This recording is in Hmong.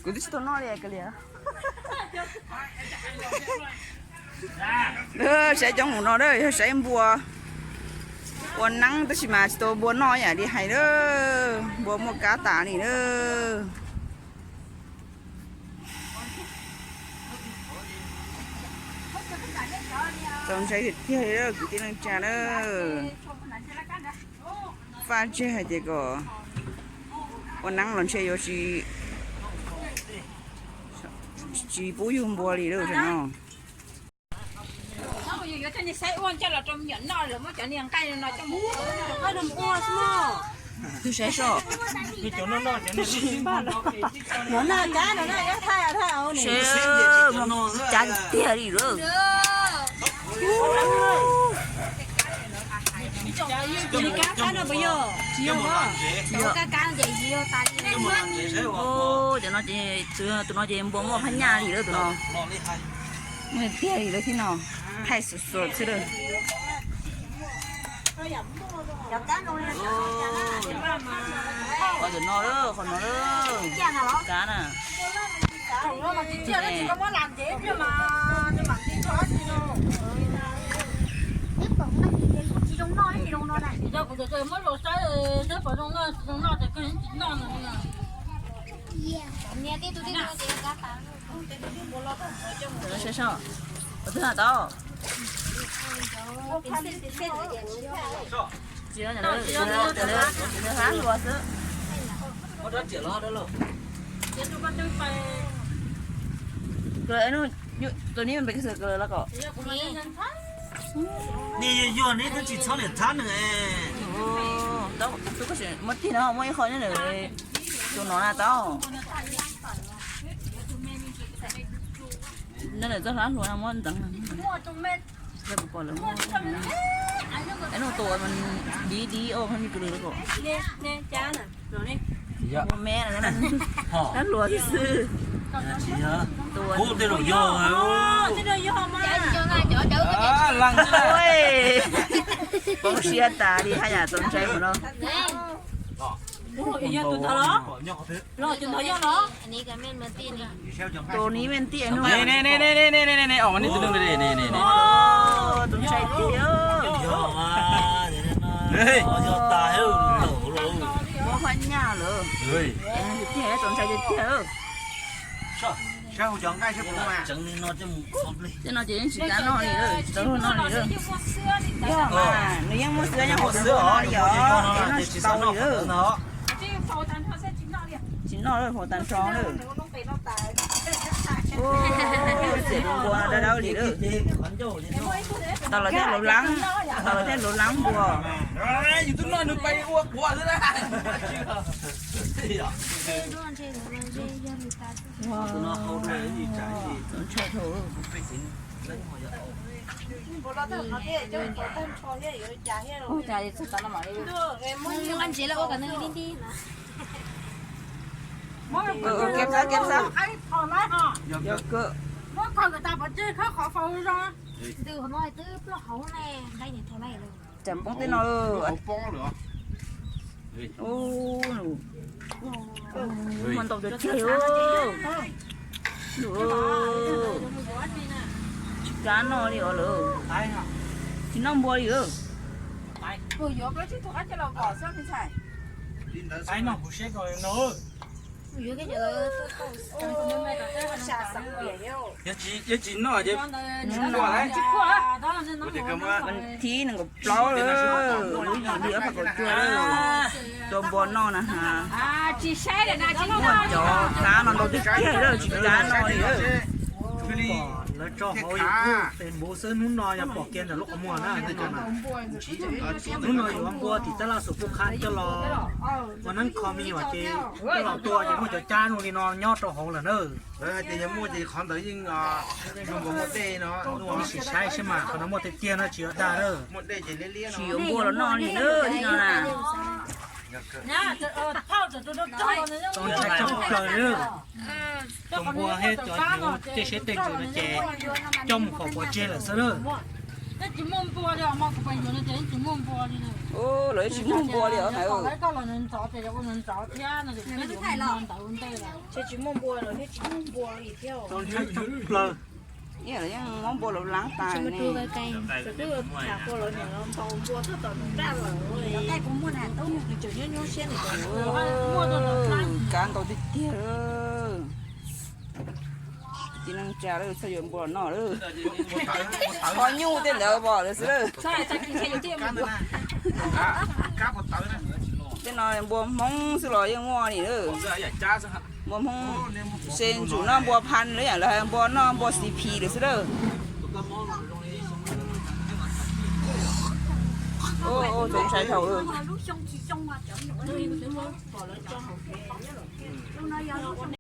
Kuv twb tsis tau noj li kawg li. Saib coob mus no a, yog saib npua ua neeb tab sis mas tsis tau npua noj yam li hais a, npua muaj kab tas li a. Txaus ntshai tiag tiag li kwv tij neej tsa a. Faj tseg hais tias kom ua neeb los ntshe yuav tsis pub yug npua li lawm no. Twb saib soj. Seb, cab tiag li lawm. Cov no ces, tus no ces npua muaj phab nyaj li lawm tus no. Tiag li lawm thiab no. Thaij xus xus xwb lawm. Qhov no, qhov no, kab na. Saib soj, ua twg na tau. Tsis, hlab hlua xwb. Tus neb me pes kab xwm los kom. Nej yuav yuag neb twb tsis txhob niam thab nws. Muab tig no muaj ib qho nyob ntawm tus no na tau. Nyob ntawm txoj hlab hlua no muab ntxeev. Pom lawv muab, es nug tus mas dib dib ua pheej kws lwm kom. Ua me na, hlab hlua xwb. Tus, poob siab tas li haj yam txaus ntshai mus no. Tus neb me ntij no. Tus ntshai tiag. Muab phab nyaj lawm. Tiag, txaus ntshai tiag tiag. Tej no ces yeej tsis kam noj li, tsis tau luag noj li. Yog mas, nws yeej muaj xwb, nyob hauv nws no li os, noj tsis tau li. Tsis noj lawm, hauv tag nrho lawm. Xiam npua no dawb dawb li lawm. Tau los thiaj luv leeb, tau los thiaj luv leeb npua. Txaus ntshai dhau. Ua cas txog tau no mam li. Kem xab, kem xab. Yog kawg. Tsam poob tej no. Muaj ntau tiag tiag li. Tsis kam noj li os lawm. Tsis noj npua li lawm. Yog tsis noj ces thib nees nkaum plaub lawm, lub yim li ob phav kaum cuaj lawm. Tua npua noj na has. Muaj cov kab no ntau tiag tiag lawm, tsis kam noj li lawm. Lawv tso hauv YouTube Facebook xwb, hnub no yog pom kiag ntawm lub qhov muag na. Hnub no yuav npua tim tab laj xus pub qhab coj los ua neeb kho me nyuam ces coj los tua ces muaj cov cab zoo li no nyob rau hauv lawm na. Lawv hais tias yog muaj ces qhov ntawd yeej zoo nkaus muaj dej no. Sim saib seb mas qhov no muaj tiag tiag no tsis yog dag lawm. Tsis yuav npua los noj li na, li no na. Txaus ntshai tshaj plaws li. Tus npua thiab cov nyuj tej siab tej ntsws no ces coj mus faus pov tseg lawm xwb lawm. Tsis muaj npua li, kuv pais yuav no ces tsis muaj npua li. Lawv tsis muaj npua li os. Koj los ntxov ces ua ntxov thiab no, tsis muaj npua li. Yeej muab npua lav lav tas ne. Kav ntau tiag tiag. Txiv neej tsa lawm, txhob yuav npua noj lawm. Ho nyuj tej ntawd pom lawm xwb lawm. Tej no npua Hmoob xwb los yeej muaj li lawm. Npua Hmoob, se ntsuam noj npua phas lawm, yam lawv hais npua noj npua C P lawm xwb lawm. Txaus ntshai dhau.